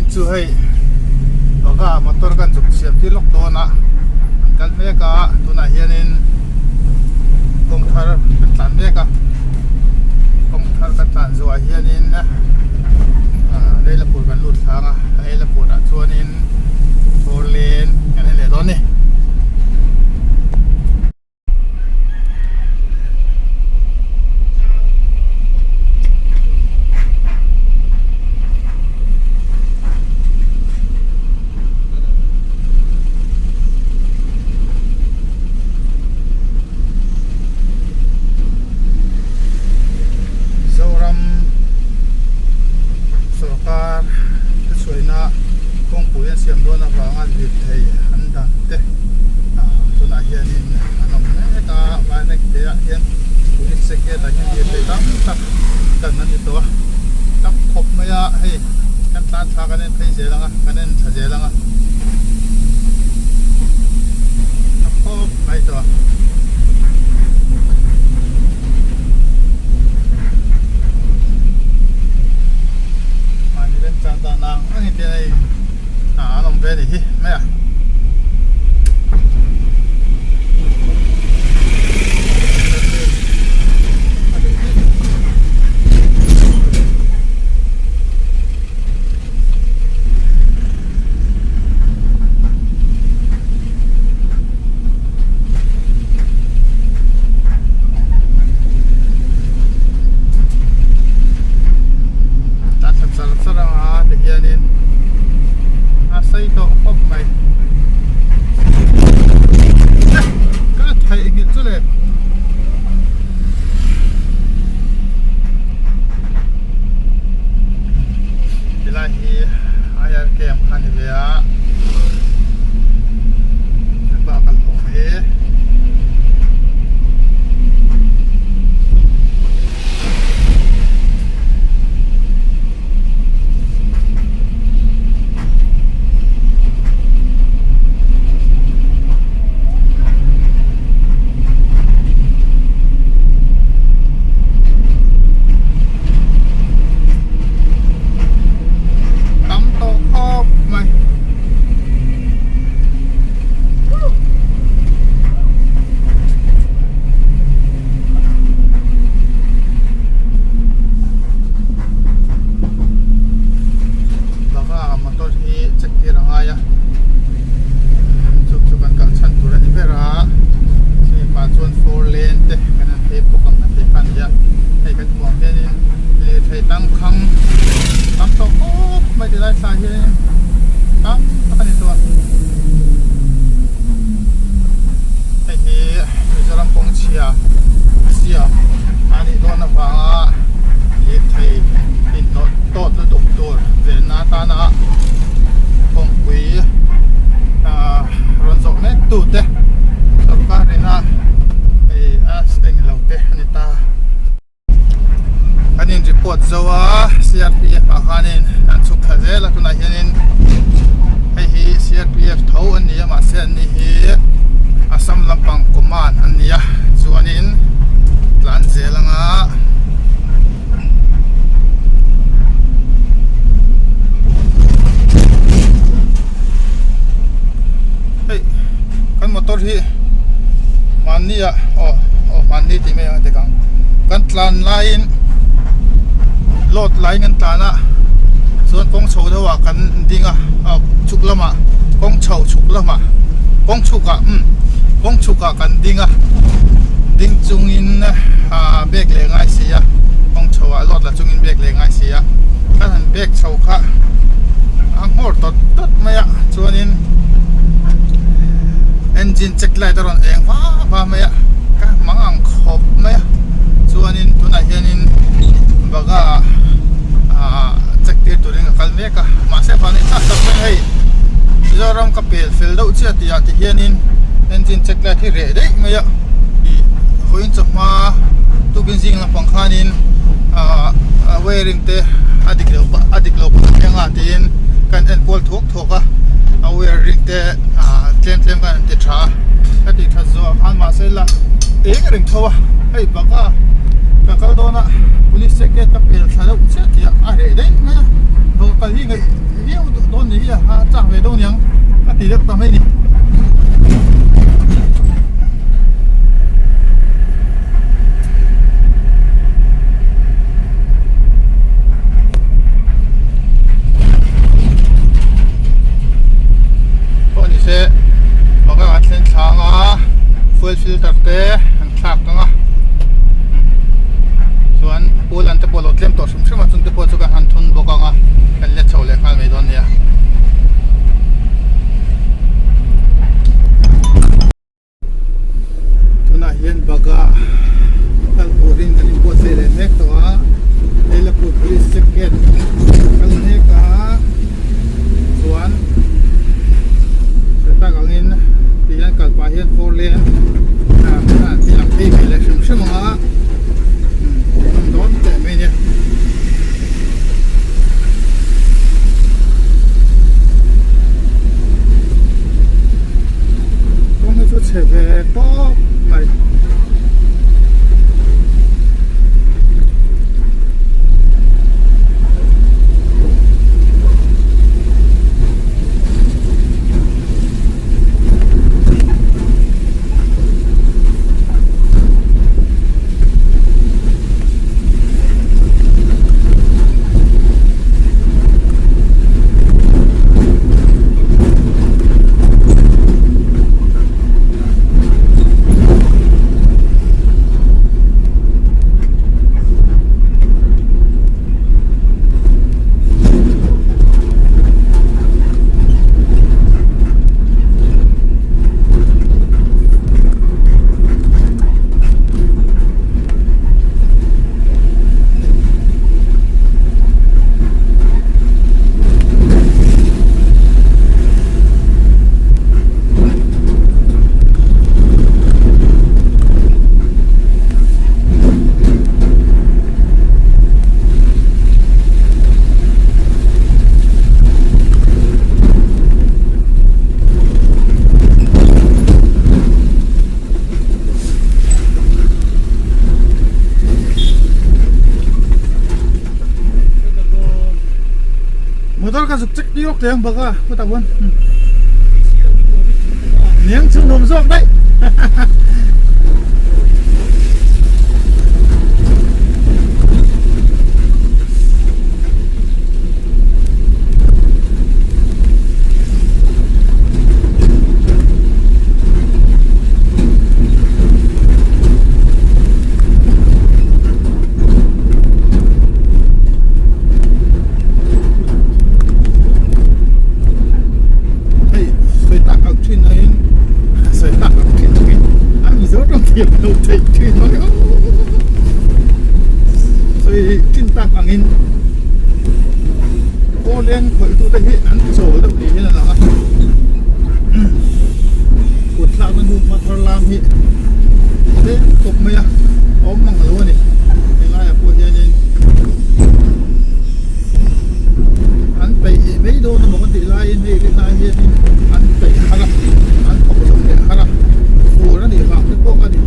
Vawiin chu hei Bagha motor kan chuk siam tir lawk dawn a an kal mek a tunah hianin kawng thar kan tlan mek a kawng thar kan tlan zawhah hianin ah Leilapur kan lut thlang a Leilapur ah chuanin four lane kan en leh dawn a ni. Mizoram sorkar thuchhuaina kawngpui an siam dawn avanga lirthei an dan te ah tunah hianin an awm mek a vai reng te ah hian police che gate ah hian lirthei tam tak dan an ni tawh a tam khawp mai a hei kan tlan thla kan en phei zel ang a kan en thla zel ang a tam khawp mai tawh a. Mahni remchang dan ang angin te hei ah an awm ve a ni hi mai a. Tlan thla char char anga tihianin a sei tawh khawp mai ka theih nghilh chu le tilai hi IR camp kha ni ve a hepa kal awm hi Tam tawh khawp mai. Banga motor hi check tir a ngai a chu chu kan kal chhan tur a ni ber a chumi pah chuan four lane te kan han phei bawk ang a tih kha a ni a hei kan hmuh ang hianin lirthei tangkhang tam tawh khawp mai ti lai thlai hianin tam tak a ni tawh a hei hi Mizoram kawng chhia siam a nih dawn avanga lirthei inhnawh tawt lutuk tur venna atana kawngpui ah rawn zawh mek tu te sorkar ina hei a englo te a ni ta. Kan in report zo a CRPF ah khanin an chhuk thla zel a tunah hianin hei hi CRPF tho an ni a mahse an ni hi Assam lampang command an ni a chuanin tlan zel anga hei kan motor hi mahni ah aw aw mahni tih mai ang a dik ang kan tlan laiin load laiin kan tlan a chuan kawng chho deuh ah kan ding a aw chhuk lamah kawng chho chhuk lamah kawng chhuk ah umm kawng chhuk ah kan ding a ding chungin ah bag leh ngai si a kawng chho ah load la chungin bag leh ngai si a kan han bag chho kha a nghawr tawt tawt mai a chuanin engine check light a rawn eng va va mai a ka mang ang khawp mai a chuanin tunah hianin Bagha ah check tir turin ka kal mek a mahse van in thlak tak chuan hei Mizoram ka pel fel deuh chiah tih ah ti hianin engine check light hi reh daih mai a ih vawiin chawhma tukin zing lampang khanin ah wiring te a dik loh a dik loh phah ang a tiin kan en kual thuak thuak a a wiring te ah tlem tlem khan an ti tha a ka tih that zawh khan mahse la eng reng tho a hei baka ka kal dawn a police check gate ka pel thla deuh chiah tih a a reh daih mai a bawlhhlawh hi ngaih viau nih hi a chak ve dawn niang ka ti deuh ta mai a ni. Pawh ni se banga an thlen thlang a fuel filter te an thlak ang a chuan pool an te pawh a lo tlem tawh hrim hrim a chung te pawh chu kan han thun bawk ang a kan let chho leh nghal mai dawn nia. Tunah hian Bagha kal turin kan inbuatsaih leh mek tawh a, Leilapur Police Check Gate kal mek a, chuan hre tak angin tihian kal pah hian four lane ah ti lang phei ve leh hrim hrim ang a, hmuhnawm dawn teh mai nia. Kawng hi chu chhe ve tawp mai. Motor ka zuk chek tir teh ang bawk a khutah khuan niang chu nuam zawk daih. Hei sawi tak ang thin aiin sawi tak ang thin angin a mizo tawng thiam lo theih thin mai aw sawi thin tak angin Awleng khawih tute hi an chawl deuh ni hian a lang a kut thlakna hnu hma thar lam hi tlem khawp mai a awm mang lo a ni helaiah pawh hianin an peih mai dawn emaw ka tih laiin hei rinai hianin an peih har a an thawk zawm leh har a fur a nih vang te pawh a ni.